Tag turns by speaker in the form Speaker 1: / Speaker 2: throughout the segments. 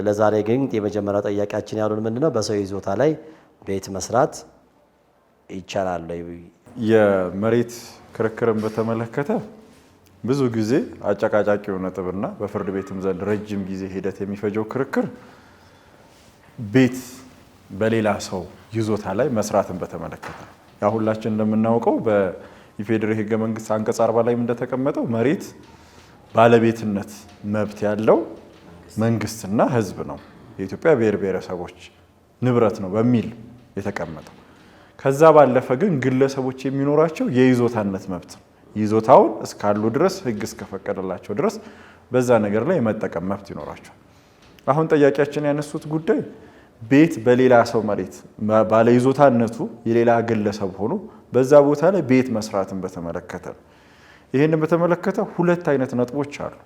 Speaker 1: ለዛሬ ግን የመጀመሪያው ጠያቂያችን ያሉን ምንድነው? በሰው ይዞታ ላይ ቤት መስራት ይቻላል ወይ?
Speaker 2: የመሬት ክርክርን በተመለከተ ብዙ ጊዜ አጨቃጫቂው ነጥብና በፍርድ ቤትም ዘንድ ረጅም ጊዜ ሂደት የሚፈጀው ክርክር ቤት በሌላ ሰው ይዞታ ላይ መስራትን በተመለከተ ነው። ያ ሁላችን እንደምናውቀው በኢፌዴሪ ሕገ መንግስት አንቀጽ 40 ላይም እንደተቀመጠው መሬት ባለቤትነት መብት ያለው መንግስትና ሕዝብ ነው፣ የኢትዮጵያ ብሔር ብሔረሰቦች ንብረት ነው በሚል የተቀመጠው። ከዛ ባለፈ ግን ግለሰቦች የሚኖራቸው የይዞታነት መብት ነው። ይዞታውን እስካሉ ድረስ፣ ሕግ እስከፈቀደላቸው ድረስ በዛ ነገር ላይ የመጠቀም መብት ይኖራቸዋል። አሁን ጠያቂያችን ያነሱት ጉዳይ ቤት በሌላ ሰው መሬት፣ ባለይዞታነቱ የሌላ ግለሰብ ሆኖ በዛ ቦታ ላይ ቤት መስራትን በተመለከተ ነው። ይህንን በተመለከተ ሁለት አይነት ነጥቦች አሉ።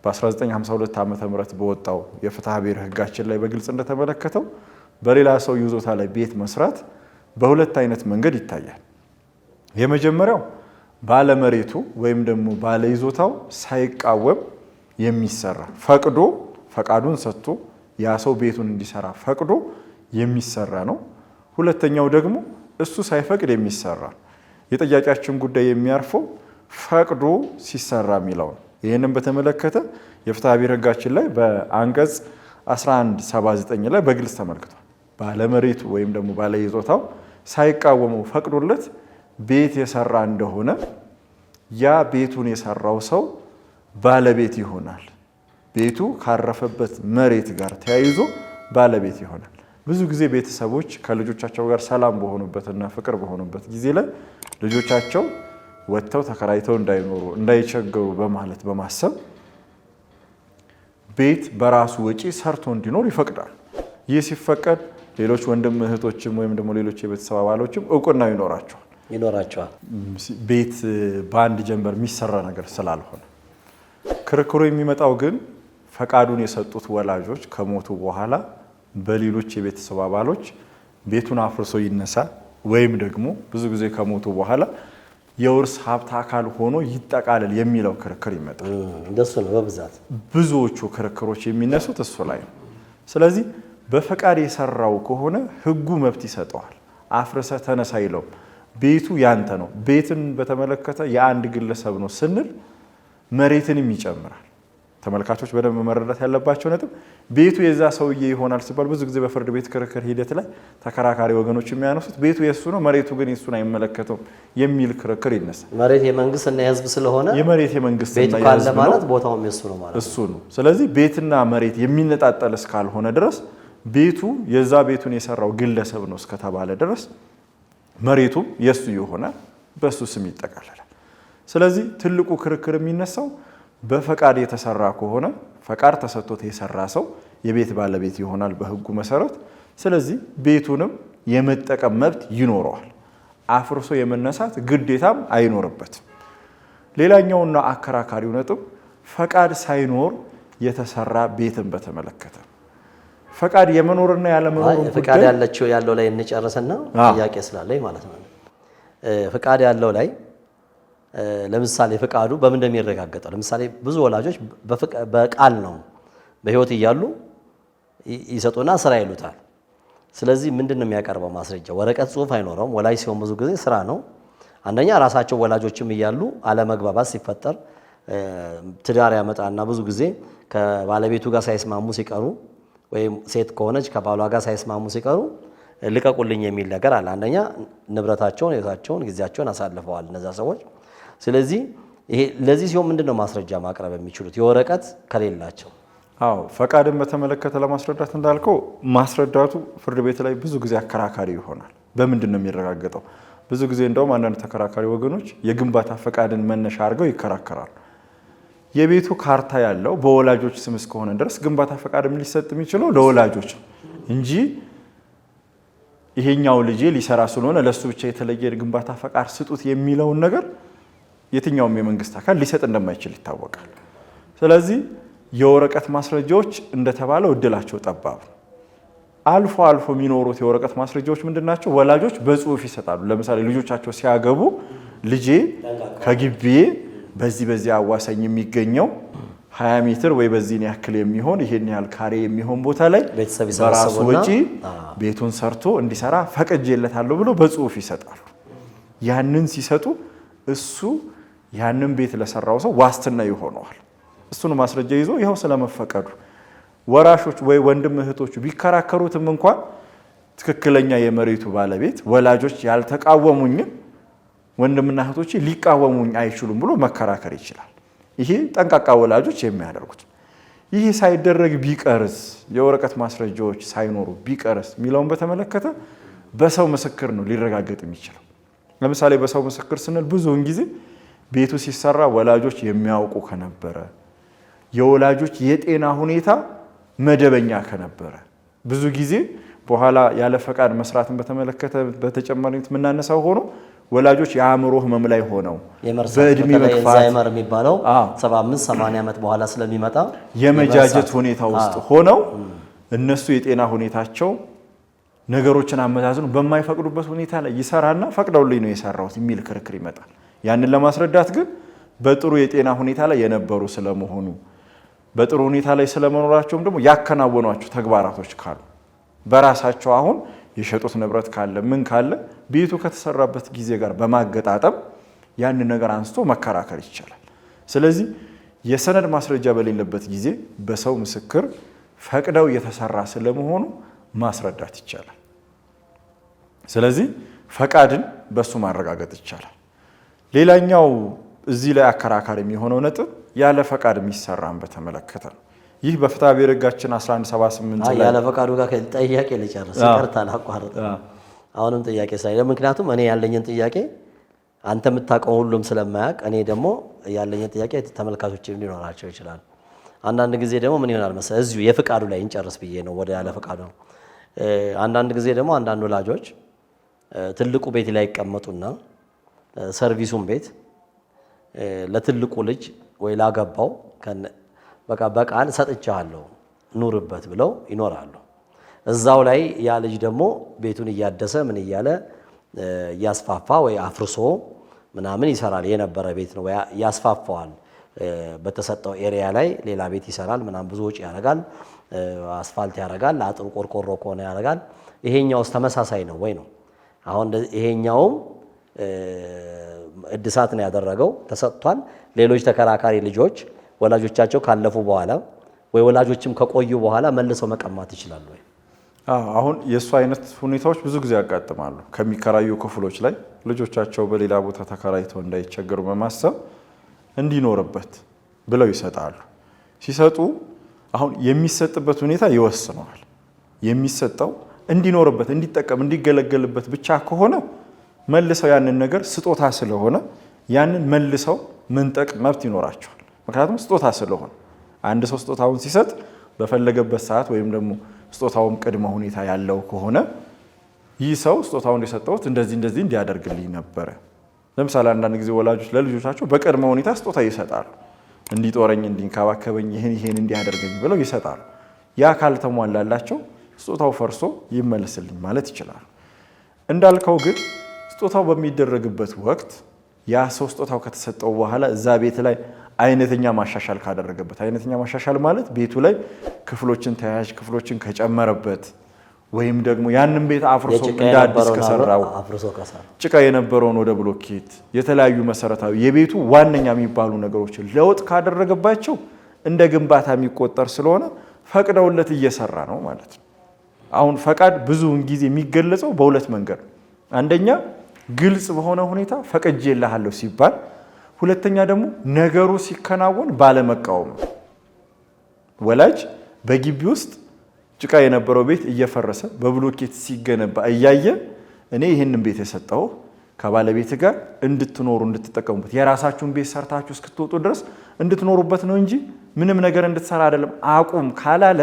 Speaker 2: በ1952 ዓ ም በወጣው የፍትሐ ብሔር ሕጋችን ላይ በግልጽ እንደተመለከተው በሌላ ሰው ይዞታ ላይ ቤት መስራት በሁለት አይነት መንገድ ይታያል። የመጀመሪያው ባለመሬቱ ወይም ደግሞ ባለይዞታው ሳይቃወም የሚሰራ፣ ፈቅዶ፣ ፈቃዱን ሰጥቶ ያ ሰው ቤቱን እንዲሰራ ፈቅዶ የሚሰራ ነው። ሁለተኛው ደግሞ እሱ ሳይፈቅድ የሚሰራ። የጠያቂያችን ጉዳይ የሚያርፈው ፈቅዶ ሲሰራ የሚለው ነው። ይህንን በተመለከተ የፍትሐ ብሔር ሕጋችን ላይ በአንቀጽ 1179 ላይ በግልጽ ተመልክቷል። ባለመሬቱ ወይም ደግሞ ባለይዞታው ሳይቃወመው ፈቅዶለት ቤት የሰራ እንደሆነ ያ ቤቱን የሰራው ሰው ባለቤት ይሆናል። ቤቱ ካረፈበት መሬት ጋር ተያይዞ ባለቤት ይሆናል። ብዙ ጊዜ ቤተሰቦች ከልጆቻቸው ጋር ሰላም በሆኑበትና ፍቅር በሆኑበት ጊዜ ላይ ልጆቻቸው ወጥተው ተከራይተው እንዳይኖሩ፣ እንዳይቸገሩ በማለት በማሰብ ቤት በራሱ ወጪ ሰርቶ እንዲኖር ይፈቅዳል። ይህ ሲፈቀድ ሌሎች ወንድም እህቶችም ወይም ደግሞ ሌሎች የቤተሰብ አባሎችም እውቅና ይኖራቸዋል።
Speaker 1: ይኖራቸዋል።
Speaker 2: ቤት በአንድ ጀንበር የሚሰራ ነገር ስላልሆነ። ክርክሩ የሚመጣው ግን ፈቃዱን የሰጡት ወላጆች ከሞቱ በኋላ በሌሎች የቤተሰብ አባሎች ቤቱን አፍርሶ ይነሳ ወይም ደግሞ ብዙ ጊዜ ከሞቱ በኋላ የውርስ ሀብት አካል ሆኖ ይጠቃለል የሚለው ክርክር ይመጣል።
Speaker 1: እንደሱ ነው በብዛት።
Speaker 2: ብዙዎቹ ክርክሮች የሚነሱት እሱ ላይ ነው። ስለዚህ በፈቃድ የሰራው ከሆነ ሕጉ መብት ይሰጠዋል። አፍርሰ ተነሳ አይለውም። ቤቱ ያንተ ነው። ቤትን በተመለከተ የአንድ ግለሰብ ነው ስንል መሬትንም ይጨምራል። ተመልካቾች በደንብ መረዳት ያለባቸው ነጥብ ቤቱ የዛ ሰውዬ ይሆናል ሲባል ብዙ ጊዜ በፍርድ ቤት ክርክር ሂደት ላይ ተከራካሪ ወገኖች የሚያነሱት ቤቱ የእሱ ነው፣ መሬቱ ግን የእሱን አይመለከተውም የሚል ክርክር ይነሳል።
Speaker 1: መሬት የመንግስት እና የህዝብ ስለሆነ
Speaker 2: የመሬት የመንግስት
Speaker 1: ቤቱ
Speaker 2: እና
Speaker 1: ካለ
Speaker 2: የህዝብ ነው።
Speaker 1: ማለት ቦታውም የሱ ነው ማለት ነው።
Speaker 2: እሱ ነው። ስለዚህ ቤትና መሬት የሚነጣጠል እስካልሆነ ድረስ ቤቱ የዛ ቤቱን የሰራው ግለሰብ ነው እስከተባለ ድረስ መሬቱም የእሱ ይሆናል፣ በእሱ ስም ይጠቃለላል። ስለዚህ ትልቁ ክርክር የሚነሳው በፈቃድ የተሰራ ከሆነ ፈቃድ ተሰጥቶት የሰራ ሰው የቤት ባለቤት ይሆናል በህጉ መሰረት። ስለዚህ ቤቱንም የመጠቀም መብት ይኖረዋል። አፍርሶ የመነሳት ግዴታም አይኖርበትም። ሌላኛውና አከራካሪው ነጥብ ፈቃድ ሳይኖር የተሰራ ቤትን በተመለከተ ፈቃድ የመኖርና ያለመኖር
Speaker 1: አይ፣ ፍቃድ
Speaker 2: ጉዳይ
Speaker 1: ያለችው ያለው ላይ እንጨርስና ጥያቄ ስላለኝ ማለት ነው። ፍቃድ ያለው ላይ ለምሳሌ ፍቃዱ በምን እንደሚረጋገጠው፣ ለምሳሌ ብዙ ወላጆች በቃል ነው፣ በህይወት እያሉ ይሰጡና ስራ ይሉታል። ስለዚህ ምንድን ነው የሚያቀርበው ማስረጃ? ወረቀት ጽሁፍ አይኖረውም። ወላጅ ሲሆን ብዙ ጊዜ ስራ ነው። አንደኛ ራሳቸው ወላጆችም እያሉ አለመግባባት ሲፈጠር ትዳር ያመጣና ብዙ ጊዜ ከባለቤቱ ጋር ሳይስማሙ ሲቀሩ ወይም ሴት ከሆነች ከባሏ ጋር ሳይስማሙ ሲቀሩ ልቀቁልኝ የሚል ነገር አለ። አንደኛ ንብረታቸውን፣ ህይወታቸውን፣ ጊዜያቸውን አሳልፈዋል እነዛ ሰዎች። ስለዚህ ይሄ ለዚህ ሲሆን ምንድን ነው ማስረጃ ማቅረብ የሚችሉት የወረቀት ከሌላቸው?
Speaker 2: አዎ፣ ፈቃድን በተመለከተ ለማስረዳት እንዳልከው ማስረዳቱ ፍርድ ቤት ላይ ብዙ ጊዜ አከራካሪ ይሆናል። በምንድን ነው የሚረጋገጠው? ብዙ ጊዜ እንደውም አንዳንድ ተከራካሪ ወገኖች የግንባታ ፈቃድን መነሻ አድርገው ይከራከራሉ። የቤቱ ካርታ ያለው በወላጆች ስም እስከሆነ ድረስ ግንባታ ፈቃድም ሊሰጥ የሚችለው ለወላጆች ነው እንጂ ይሄኛው ልጄ ሊሰራ ስለሆነ ለእሱ ብቻ የተለየ ግንባታ ፈቃድ ስጡት የሚለውን ነገር የትኛውም የመንግስት አካል ሊሰጥ እንደማይችል ይታወቃል። ስለዚህ የወረቀት ማስረጃዎች እንደተባለው እድላቸው ጠባብ ነው። አልፎ አልፎ የሚኖሩት የወረቀት ማስረጃዎች ምንድን ናቸው? ወላጆች በጽሁፍ ይሰጣሉ። ለምሳሌ ልጆቻቸው ሲያገቡ ልጄ ከግቢዬ በዚህ በዚህ አዋሳኝ የሚገኘው 20 ሜትር ወይ በዚህን ያክል የሚሆን ይሄን ያህል ካሬ የሚሆን ቦታ ላይ
Speaker 1: ቤተሰብ
Speaker 2: በራሱ
Speaker 1: ይሰበሰቡና
Speaker 2: ወጪ ቤቱን ሰርቶ እንዲሰራ ፈቅጄለታለሁ ብሎ በጽሁፍ ይሰጣሉ። ያንን ሲሰጡ እሱ ያንን ቤት ለሰራው ሰው ዋስትና ይሆነዋል። እሱን ማስረጃ ይዞ ይኸው ስለመፈቀዱ ወራሾች ወይ ወንድም እህቶቹ ቢከራከሩትም እንኳን ትክክለኛ የመሬቱ ባለቤት ወላጆች ያልተቃወሙኝም ወንድምና እህቶቼ ሊቃወሙኝ አይችሉም ብሎ መከራከር ይችላል። ይሄ ጠንቃቃ ወላጆች የሚያደርጉት። ይህ ሳይደረግ ቢቀርስ፣ የወረቀት ማስረጃዎች ሳይኖሩ ቢቀርስ የሚለውን በተመለከተ በሰው ምስክር ነው ሊረጋገጥ የሚችለው። ለምሳሌ በሰው ምስክር ስንል ብዙውን ጊዜ ቤቱ ሲሰራ ወላጆች የሚያውቁ ከነበረ፣ የወላጆች የጤና ሁኔታ መደበኛ ከነበረ፣ ብዙ ጊዜ በኋላ ያለ ፈቃድ መስራትን በተመለከተ በተጨማሪነት የምናነሳው ሆኖ ወላጆች የአእምሮ ህመም ላይ ሆነው
Speaker 1: የመርሳት
Speaker 2: በእድሜ
Speaker 1: በተለይ
Speaker 2: መግፋት
Speaker 1: ኤልዛይመር የሚባለው 75 80 ዓመት በኋላ ስለሚመጣ
Speaker 2: የመጃጀት
Speaker 1: የመርሳት
Speaker 2: ሁኔታ ውስጥ ሆነው እነሱ የጤና ሁኔታቸው ነገሮችን አመዛዝነው በማይፈቅዱበት ሁኔታ ላይ ይሰራና ፈቅደውልኝ ነው የሰራሁት የሚል ክርክር ይመጣል። ያንን ለማስረዳት ግን በጥሩ የጤና ሁኔታ ላይ የነበሩ ስለመሆኑ፣ በጥሩ ሁኔታ ላይ ስለመኖራቸውም ደግሞ ያከናወኗቸው ተግባራቶች ካሉ፣ በራሳቸው አሁን የሸጡት ንብረት ካለ ምን ካለ ቤቱ ከተሰራበት ጊዜ ጋር በማገጣጠም ያንን ነገር አንስቶ መከራከር ይቻላል። ስለዚህ የሰነድ ማስረጃ በሌለበት ጊዜ በሰው ምስክር ፈቅደው የተሰራ ስለመሆኑ ማስረዳት ይቻላል። ስለዚህ ፈቃድን በሱ ማረጋገጥ ይቻላል። ሌላኛው እዚህ ላይ አከራካሪ የሚሆነው ነጥብ ያለ ፈቃድ የሚሰራን በተመለከተ ነው። ይህ በፍትሐ ብሔር ሕጋችን 1178 ላይ
Speaker 1: ያለ ፈቃዱ ጋር ጥያቄ ልጨርስ፣ ይቅርታ ላቋርጥ። አሁንም ጥያቄ ስላለ ምክንያቱም እኔ ያለኝን ጥያቄ አንተ የምታውቀው ሁሉም ስለማያውቅ እኔ ደግሞ ያለኝን ጥያቄ ተመልካቾች ሊኖራቸው ይችላል። አንዳንድ ጊዜ ደግሞ ምን ይሆናል መሰለህ፣ እዚሁ የፍቃዱ ላይ እንጨርስ ብዬ ነው ወደ ያለ ፈቃዱ ነው። አንዳንድ ጊዜ ደግሞ አንዳንድ ወላጆች ትልቁ ቤት ላይ ይቀመጡና ሰርቪሱን ቤት ለትልቁ ልጅ ወይ ላገባው በቃ በቃል ሰጥቻለሁ ኑርበት ብለው ይኖራሉ። እዛው ላይ ያ ልጅ ደግሞ ቤቱን እያደሰ ምን እያለ እያስፋፋ ወይ አፍርሶ ምናምን ይሰራል። የነበረ ቤት ነው ያስፋፋዋል። በተሰጠው area ላይ ሌላ ቤት ይሰራል ምናምን፣ ብዙ ወጪ ያደርጋል። አስፋልት ያደርጋል። አጥሩ ቆርቆሮ ከሆነ ያደርጋል። ይሄኛውስ ተመሳሳይ ነው ወይ ነው? አሁን ይሄኛውም እድሳት ነው ያደረገው፣ ተሰጥቷል። ሌሎች ተከራካሪ ልጆች ወላጆቻቸው ካለፉ በኋላ ወይ ወላጆችም ከቆዩ በኋላ መልሰው መቀማት ይችላሉ ወይ?
Speaker 2: አሁን የእሱ አይነት ሁኔታዎች ብዙ ጊዜ ያጋጥማሉ። ከሚከራዩ ክፍሎች ላይ ልጆቻቸው በሌላ ቦታ ተከራይተው እንዳይቸገሩ በማሰብ እንዲኖርበት ብለው ይሰጣሉ። ሲሰጡ አሁን የሚሰጥበት ሁኔታ ይወስነዋል። የሚሰጠው እንዲኖርበት፣ እንዲጠቀም፣ እንዲገለገልበት ብቻ ከሆነ መልሰው ያንን ነገር ስጦታ ስለሆነ ያንን መልሰው መንጠቅ መብት ይኖራቸዋል። ምክንያቱም ስጦታ ስለሆነ አንድ ሰው ስጦታውን ሲሰጥ በፈለገበት ሰዓት ወይም ደግሞ ስጦታውም ቅድመ ሁኔታ ያለው ከሆነ ይህ ሰው ስጦታውን የሰጠሁት እንደዚህ እንደዚህ እንዲያደርግልኝ ነበረ። ለምሳሌ አንዳንድ ጊዜ ወላጆች ለልጆቻቸው በቅድመ ሁኔታ ስጦታ ይሰጣሉ። እንዲጦረኝ፣ እንዲንከባከበኝ፣ ይህን ይህን እንዲያደርገኝ ብለው ይሰጣሉ። ያ ካልተሟላላቸው ስጦታው ፈርሶ ይመለስልኝ ማለት ይችላሉ። እንዳልከው ግን ስጦታው በሚደረግበት ወቅት ያ ሰው ስጦታው ከተሰጠው በኋላ እዛ ቤት ላይ አይነተኛ ማሻሻል ካደረገበት፣ አይነተኛ ማሻሻል ማለት ቤቱ ላይ ክፍሎችን ተያያዥ ክፍሎችን ከጨመረበት ወይም ደግሞ ያንን ቤት አፍርሶ
Speaker 1: የጭቃ
Speaker 2: እንደ አዲስ
Speaker 1: የነበረውን
Speaker 2: ከሰራው፣
Speaker 1: አፍርሶ ከሰራ፣
Speaker 2: ጭቃ የነበረውን ወደ ብሎኬት፣ የተለያዩ መሰረታዊ የቤቱ ዋነኛ የሚባሉ ነገሮችን ለውጥ ካደረገባቸው እንደ ግንባታ የሚቆጠር ስለሆነ ፈቅደውለት እየሰራ ነው ማለት ነው። አሁን ፈቃድ ብዙውን ጊዜ የሚገለጸው በሁለት መንገድ ነው። አንደኛ ግልጽ በሆነ ሁኔታ ፈቅጄልሃለሁ ሲባል፣ ሁለተኛ ደግሞ ነገሩ ሲከናወን ባለመቃወም ነው። ወላጅ በግቢ ውስጥ ጭቃ የነበረው ቤት እየፈረሰ በብሎኬት ሲገነባ እያየ እኔ ይህንን ቤት የሰጠው ከባለቤት ጋር እንድትኖሩ እንድትጠቀሙበት የራሳችሁን ቤት ሰርታችሁ እስክትወጡ ድረስ እንድትኖሩበት ነው እንጂ ምንም ነገር እንድትሰራ አይደለም አቁም ካላለ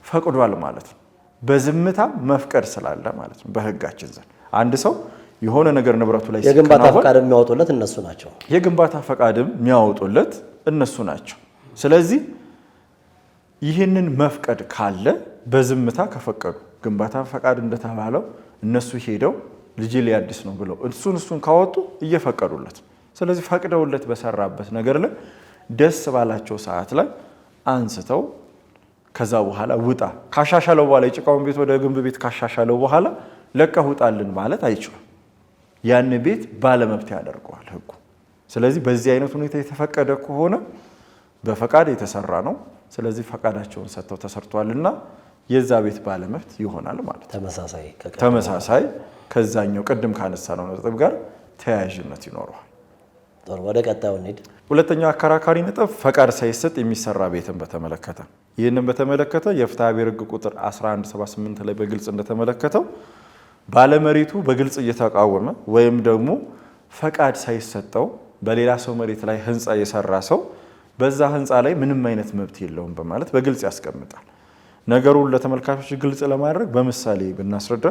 Speaker 2: ፈቅዷል ማለት ነው። በዝምታ መፍቀድ ስላለ ማለት ነው። በሕጋችን ዘንድ አንድ ሰው የሆነ ነገር ንብረቱ ላይ
Speaker 1: የግንባታ
Speaker 2: ሲከናወን
Speaker 1: ፈቃድ የሚያወጡለት እነሱ ናቸው።
Speaker 2: የግንባታ ፈቃድም የሚያወጡለት እነሱ ናቸው። ስለዚህ ይህንን መፍቀድ ካለ በዝምታ ከፈቀዱ ግንባታ ፈቃድ እንደተባለው እነሱ ሄደው ልጄ ሊያድስ ነው ብለው እሱን ካወጡ እየፈቀዱለት ነው። ስለዚህ ፈቅደውለት በሰራበት ነገር ላይ ደስ ባላቸው ሰዓት ላይ አንስተው ከዛ በኋላ ውጣ ካሻሻለው በኋላ የጭቃውን ቤት ወደ ግንብ ቤት ካሻሻለው በኋላ ለቀህ ውጣልን ማለት አይችሉም። ያን ቤት ባለመብት ያደርገዋል ሕጉ። ስለዚህ በዚህ አይነት ሁኔታ የተፈቀደ ከሆነ በፈቃድ የተሰራ ነው። ስለዚህ ፈቃዳቸውን ሰጥተው ተሰርቷልና የዛ ቤት ባለመብት ይሆናል ማለት ነው። ተመሳሳይ ከዛኛው ቅድም ካነሳነው ነጥብ ጋር ተያያዥነት ይኖረዋል።
Speaker 1: ጥሩ፣ ወደ ቀጣዩ እንሂድ።
Speaker 2: ሁለተኛው አከራካሪ ነጥብ ፈቃድ ሳይሰጥ የሚሰራ ቤትን በተመለከተ፣ ይህንን በተመለከተ የፍትሐ ብሔር ሕግ ቁጥር 1178 ላይ በግልጽ እንደተመለከተው ባለመሬቱ በግልጽ እየተቃወመ ወይም ደግሞ ፈቃድ ሳይሰጠው በሌላ ሰው መሬት ላይ ህንፃ የሰራ ሰው በዛ ህንፃ ላይ ምንም አይነት መብት የለውም በማለት በግልጽ ያስቀምጣል። ነገሩን ለተመልካቾች ግልጽ ለማድረግ በምሳሌ ብናስረዳ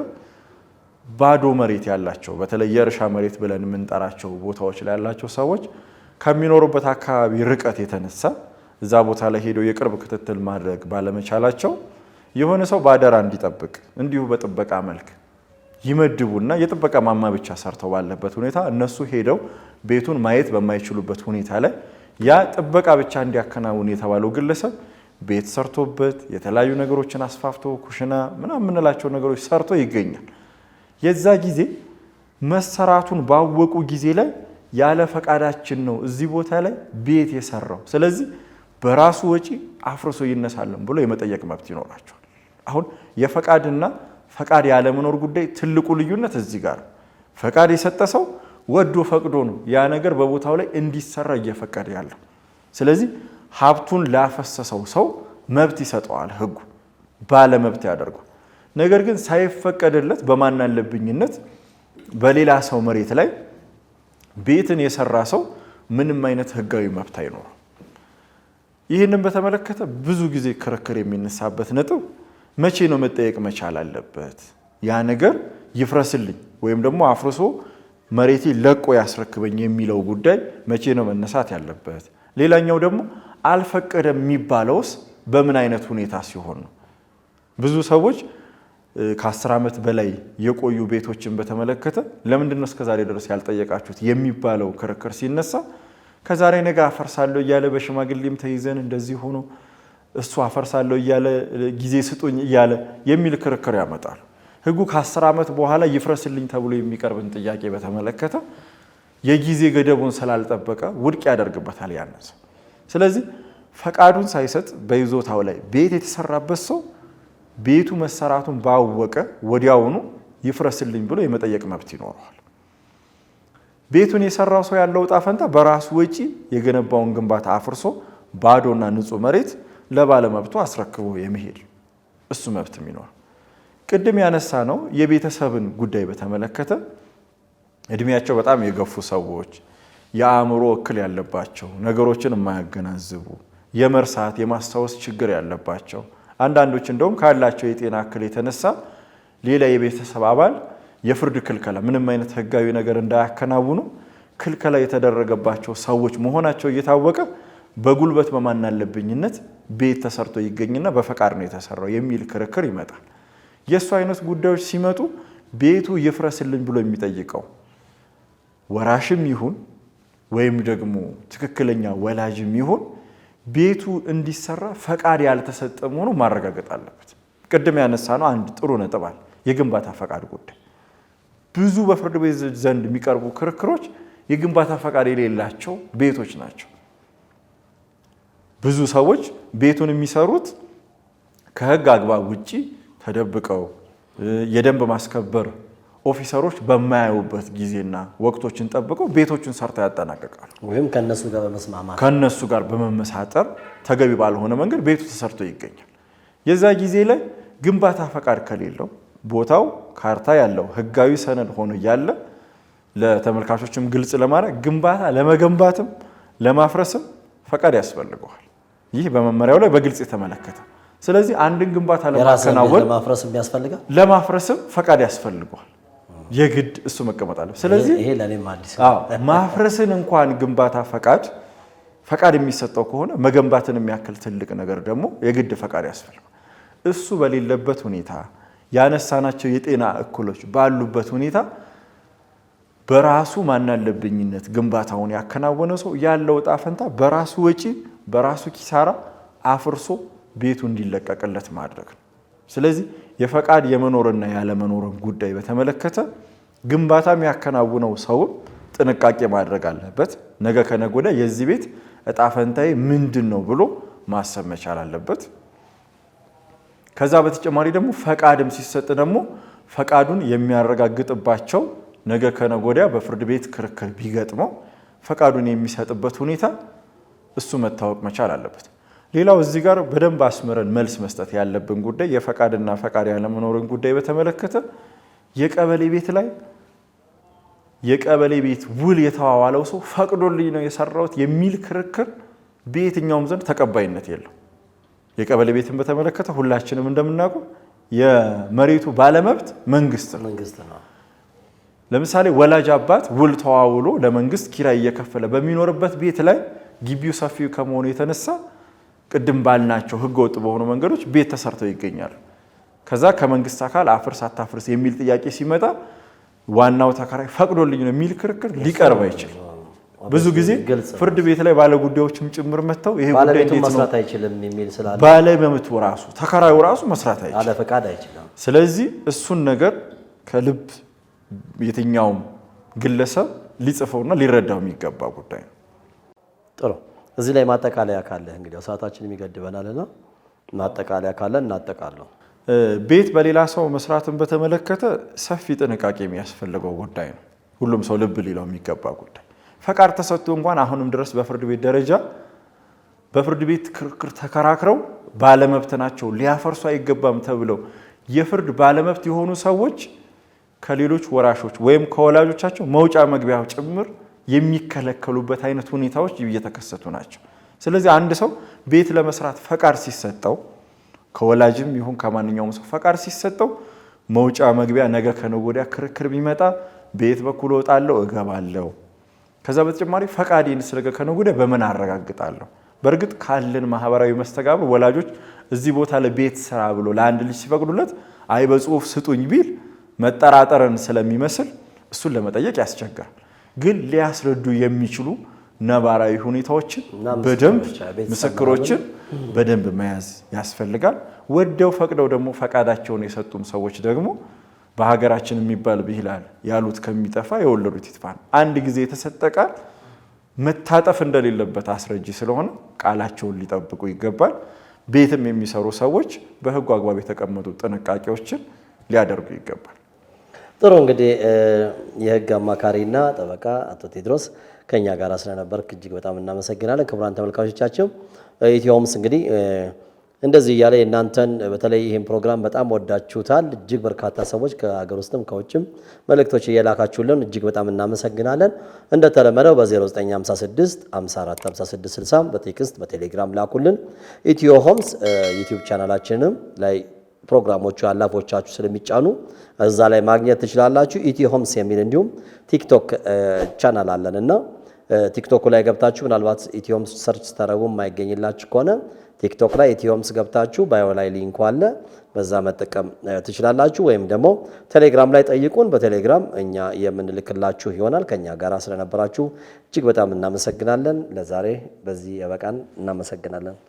Speaker 2: ባዶ መሬት ያላቸው በተለይ የእርሻ መሬት ብለን የምንጠራቸው ቦታዎች ላይ ያላቸው ሰዎች ከሚኖሩበት አካባቢ ርቀት የተነሳ እዛ ቦታ ላይ ሄደው የቅርብ ክትትል ማድረግ ባለመቻላቸው የሆነ ሰው በአደራ እንዲጠብቅ እንዲሁ በጥበቃ መልክ ይመድቡና የጥበቃ ማማ ብቻ ሰርተው ባለበት ሁኔታ እነሱ ሄደው ቤቱን ማየት በማይችሉበት ሁኔታ ላይ ያ ጥበቃ ብቻ እንዲያከናውን የተባለው ግለሰብ ቤት ሰርቶበት የተለያዩ ነገሮችን አስፋፍቶ ኩሽና ምናምን የምንላቸው ነገሮች ሰርቶ ይገኛል። የዛ ጊዜ መሰራቱን ባወቁ ጊዜ ላይ ያለ ፈቃዳችን ነው እዚህ ቦታ ላይ ቤት የሰራው፣ ስለዚህ በራሱ ወጪ አፍርሶ ይነሳለን ብሎ የመጠየቅ መብት ይኖራቸዋል። አሁን የፈቃድና ፈቃድ ያለመኖር ጉዳይ ትልቁ ልዩነት እዚህ ጋር ነው። ፈቃድ የሰጠ ሰው ወዶ ፈቅዶ ነው ያ ነገር በቦታው ላይ እንዲሰራ እየፈቀደ ያለው። ስለዚህ ሀብቱን ላፈሰሰው ሰው መብት ይሰጠዋል ሕጉ፣ ባለመብት ያደርገዋል። ነገር ግን ሳይፈቀድለት በማናለብኝነት በሌላ ሰው መሬት ላይ ቤትን የሰራ ሰው ምንም አይነት ሕጋዊ መብት አይኖረው። ይህንን በተመለከተ ብዙ ጊዜ ክርክር የሚነሳበት ነጥብ መቼ ነው መጠየቅ መቻል አለበት? ያ ነገር ይፍረስልኝ ወይም ደግሞ አፍርሶ መሬቴ ለቆ ያስረክበኝ የሚለው ጉዳይ መቼ ነው መነሳት ያለበት? ሌላኛው ደግሞ አልፈቀደም የሚባለውስ በምን አይነት ሁኔታ ሲሆን ነው? ብዙ ሰዎች ከ10 ዓመት በላይ የቆዩ ቤቶችን በተመለከተ ለምንድን ነው እስከዛሬ ድረስ ያልጠየቃችሁት የሚባለው ክርክር ሲነሳ ከዛሬ ነገ አፈርሳለሁ እያለ በሽማግሌም ተይዘን እንደዚህ ሆኖ እሱ አፈርሳለሁ እያለ ጊዜ ስጡኝ እያለ የሚል ክርክር ያመጣሉ። ሕጉ ከ10 ዓመት በኋላ ይፍረስልኝ ተብሎ የሚቀርብን ጥያቄ በተመለከተ የጊዜ ገደቡን ስላልጠበቀ ውድቅ ያደርግበታል ያንን ሰው። ስለዚህ ፈቃዱን ሳይሰጥ በይዞታው ላይ ቤት የተሰራበት ሰው ቤቱ መሰራቱን ባወቀ ወዲያውኑ ይፍረስልኝ ብሎ የመጠየቅ መብት ይኖረዋል። ቤቱን የሰራው ሰው ያለው ዕጣ ፈንታ በራሱ ወጪ የገነባውን ግንባታ አፍርሶ ባዶና ንጹህ መሬት ለባለመብቱ አስረክቦ የመሄድ እሱ መብት የሚኖር። ቅድም ያነሳ ነው የቤተሰብን ጉዳይ በተመለከተ እድሜያቸው በጣም የገፉ ሰዎች፣ የአእምሮ እክል ያለባቸው፣ ነገሮችን የማያገናዝቡ፣ የመርሳት የማስታወስ ችግር ያለባቸው፣ አንዳንዶች እንደውም ካላቸው የጤና እክል የተነሳ ሌላ የቤተሰብ አባል የፍርድ ክልከላ ምንም አይነት ህጋዊ ነገር እንዳያከናውኑ ክልከላ የተደረገባቸው ሰዎች መሆናቸው እየታወቀ በጉልበት በማናለብኝነት ቤት ተሰርቶ ይገኝና በፈቃድ ነው የተሰራው የሚል ክርክር ይመጣል። የእሱ አይነት ጉዳዮች ሲመጡ ቤቱ ይፍረስልኝ ብሎ የሚጠይቀው ወራሽም ይሁን ወይም ደግሞ ትክክለኛ ወላጅም ይሁን ቤቱ እንዲሰራ ፈቃድ ያልተሰጠ መሆኑ ማረጋገጥ አለበት። ቅድም ያነሳ ነው አንድ ጥሩ ነጥብ አለ፣ የግንባታ ፈቃድ ጉዳይ። ብዙ በፍርድ ቤት ዘንድ የሚቀርቡ ክርክሮች የግንባታ ፈቃድ የሌላቸው ቤቶች ናቸው። ብዙ ሰዎች ቤቱን የሚሰሩት ከህግ አግባብ ውጪ ተደብቀው የደንብ ማስከበር ኦፊሰሮች በማያዩበት ጊዜና ወቅቶችን ጠብቀው ቤቶችን ሰርተው ያጠናቅቃሉ።
Speaker 1: ወይም ከነሱ ጋር በመስማማት
Speaker 2: ከነሱ ጋር በመመሳጠር ተገቢ ባልሆነ መንገድ ቤቱ ተሰርቶ ይገኛል። የዛ ጊዜ ላይ ግንባታ ፈቃድ ከሌለው ቦታው ካርታ ያለው ህጋዊ ሰነድ ሆኖ እያለ ለተመልካቾችም ግልጽ ለማድረግ ግንባታ ለመገንባትም ለማፍረስም ፈቃድ ያስፈልገዋል። ይህ በመመሪያው ላይ በግልጽ የተመለከተ። ስለዚህ አንድን ግንባታ ለማከናወን
Speaker 1: ለማፍረስም ያስፈልጋል፣
Speaker 2: ለማፍረስም ፈቃድ ያስፈልገዋል። የግድ እሱ መቀመጥ አለ። ስለዚህ
Speaker 1: ይሄ ለኔም አዲስ
Speaker 2: ነው። ማፍረስን እንኳን ግንባታ ፈቃድ የሚሰጠው ከሆነ መገንባትን የሚያክል ትልቅ ነገር ደግሞ የግድ ፈቃድ ያስፈልጋል። እሱ በሌለበት ሁኔታ ያነሳናቸው የጤና እክሎች ባሉበት ሁኔታ በራሱ ማናለብኝነት ግንባታውን ያከናወነ ሰው ያለው ዕጣ ፈንታ በራሱ ወጪ በራሱ ኪሳራ አፍርሶ ቤቱ እንዲለቀቅለት ማድረግ ነው። ስለዚህ የፈቃድ የመኖርና ያለመኖርን ጉዳይ በተመለከተ ግንባታ የሚያከናውነው ሰውም ጥንቃቄ ማድረግ አለበት። ነገ ከነገ ወዲያ የዚህ ቤት ዕጣ ፈንታዬ ምንድን ነው ብሎ ማሰብ መቻል አለበት። ከዛ በተጨማሪ ደግሞ ፈቃድም ሲሰጥ ደግሞ ፈቃዱን የሚያረጋግጥባቸው ነገ ከነገ ወዲያ በፍርድ ቤት ክርክር ቢገጥመው ፈቃዱን የሚሰጥበት ሁኔታ እሱ መታወቅ መቻል አለበት። ሌላው እዚህ ጋር በደንብ አስምረን መልስ መስጠት ያለብን ጉዳይ የፈቃድና ፈቃድ ያለመኖርን ጉዳይ በተመለከተ የቀበሌ ቤት ላይ የቀበሌ ቤት ውል የተዋዋለው ሰው ፈቅዶልኝ ነው የሰራሁት የሚል ክርክር በየትኛውም ዘንድ ተቀባይነት የለው። የቀበሌ ቤትን በተመለከተ ሁላችንም እንደምናውቀው የመሬቱ ባለመብት መንግስት ነው። ለምሳሌ ወላጅ አባት ውል ተዋውሎ ለመንግስት ኪራይ እየከፈለ በሚኖርበት ቤት ላይ ግቢው ሰፊ ከመሆኑ የተነሳ ቅድም ባልናቸው ህገወጥ በሆኑ መንገዶች ቤት ተሰርተው ይገኛሉ። ከዛ ከመንግስት አካል አፍርስ አታፍርስ የሚል ጥያቄ ሲመጣ ዋናው ተከራይ ፈቅዶልኝ ነው የሚል ክርክር ሊቀርብ አይችልም። ብዙ ጊዜ ፍርድ ቤት ላይ ባለጉዳዮችም ጭምር መጥተው ይሄ ጉዳይ እንዴት ነው
Speaker 1: መስራት አይችልም የሚል ስላለ
Speaker 2: ባለመብቱ ራሱ ተከራዩ ራሱ መስራት አይችልም፣
Speaker 1: አለ ፈቃድ አይችልም።
Speaker 2: ስለዚህ እሱን ነገር ከልብ የትኛውም ግለሰብ ሊጽፈውና ሊረዳው የሚገባ ጉዳይ ነው።
Speaker 1: ጥሩ። እዚህ ላይ ማጠቃለያ ካለ እንግዲህ ሰዓታችንም ይገድበናልና ማጠቃለያ ካለ እናጠቃለሁ።
Speaker 2: ቤት በሌላ ሰው መስራትን በተመለከተ ሰፊ ጥንቃቄ የሚያስፈልገው ጉዳይ ነው። ሁሉም ሰው ልብ ሊለው የሚገባ ጉዳይ። ፈቃድ ተሰጥቶ እንኳን አሁንም ድረስ በፍርድ ቤት ደረጃ በፍርድ ቤት ክርክር ተከራክረው ባለመብት ናቸው ሊያፈርሱ አይገባም ተብለው የፍርድ ባለመብት የሆኑ ሰዎች ከሌሎች ወራሾች ወይም ከወላጆቻቸው መውጫ መግቢያ ጭምር የሚከለከሉበት አይነት ሁኔታዎች እየተከሰቱ ናቸው። ስለዚህ አንድ ሰው ቤት ለመስራት ፈቃድ ሲሰጠው ከወላጅም ይሁን ከማንኛውም ሰው ፈቃድ ሲሰጠው መውጫ መግቢያ ነገ ከነገ ወዲያ ክርክር ቢመጣ በየት በኩል እወጣለሁ እገባለሁ፣ ከዛ በተጨማሪ ፈቃዴን ነገ ከነገ ወዲያ በምን አረጋግጣለሁ? በእርግጥ ካለን ማህበራዊ መስተጋብር ወላጆች እዚህ ቦታ ለቤት ስራ ብሎ ለአንድ ልጅ ሲፈቅዱለት አይ በጽሁፍ ስጡኝ ቢል መጠራጠርን ስለሚመስል እሱን ለመጠየቅ ያስቸግራል። ግን ሊያስረዱ የሚችሉ ነባራዊ ሁኔታዎችን በደንብ ምስክሮችን በደንብ መያዝ ያስፈልጋል። ወደው ፈቅደው ደግሞ ፈቃዳቸውን የሰጡም ሰዎች ደግሞ በሀገራችን የሚባል ብሂል አለ፣ ያሉት ከሚጠፋ የወለዱት ይጥፋ። አንድ ጊዜ የተሰጠ ቃል መታጠፍ እንደሌለበት አስረጂ ስለሆነ ቃላቸውን ሊጠብቁ ይገባል። ቤትም የሚሰሩ ሰዎች በሕጉ አግባብ የተቀመጡ ጥንቃቄዎችን ሊያደርጉ ይገባል።
Speaker 1: ጥሩ እንግዲህ የህግ አማካሪና ጠበቃ አቶ ቴድሮስ ከኛ ጋር ስለነበርክ እጅግ በጣም እናመሰግናለን። ክቡራን ተመልካቾቻችን ኢትዮ ሆምስ እንግዲህ እንደዚህ እያለ የእናንተን በተለይ ይህን ፕሮግራም በጣም ወዳችሁታል። እጅግ በርካታ ሰዎች ከሀገር ውስጥም ከውጭም መልእክቶች እየላካችሁልን እጅግ በጣም እናመሰግናለን። እንደተለመደው በ0956 54 56 60 በ text በቴሌግራም ላኩልን። ኢትዮ ሆምስ ዩቲዩብ ቻናላችንም ላይ ፕሮግራሞቹ ያላፎቻችሁ ስለሚጫኑ እዛ ላይ ማግኘት ትችላላችሁ። ኢትዮ ሆምስ የሚል እንዲሁም ቲክቶክ ቻናል አለን እና ቲክቶኩ ላይ ገብታችሁ ምናልባት ኢትዮ ሆምስ search ስታደርጉ የማይገኝላችሁ ከሆነ ቲክቶክ ላይ ኢትዮ ሆምስ ገብታችሁ bio ላይ link ኡ አለ፣ በዛ መጠቀም ትችላላችሁ። ወይም ደግሞ ቴሌግራም ላይ ጠይቁን። በቴሌግራም እኛ የምንልክላችሁ ይሆናል። ከኛ ጋር ስለነበራችሁ እጅግ በጣም እናመሰግናለን። ለዛሬ በዚህ ያበቃን። እናመሰግናለን።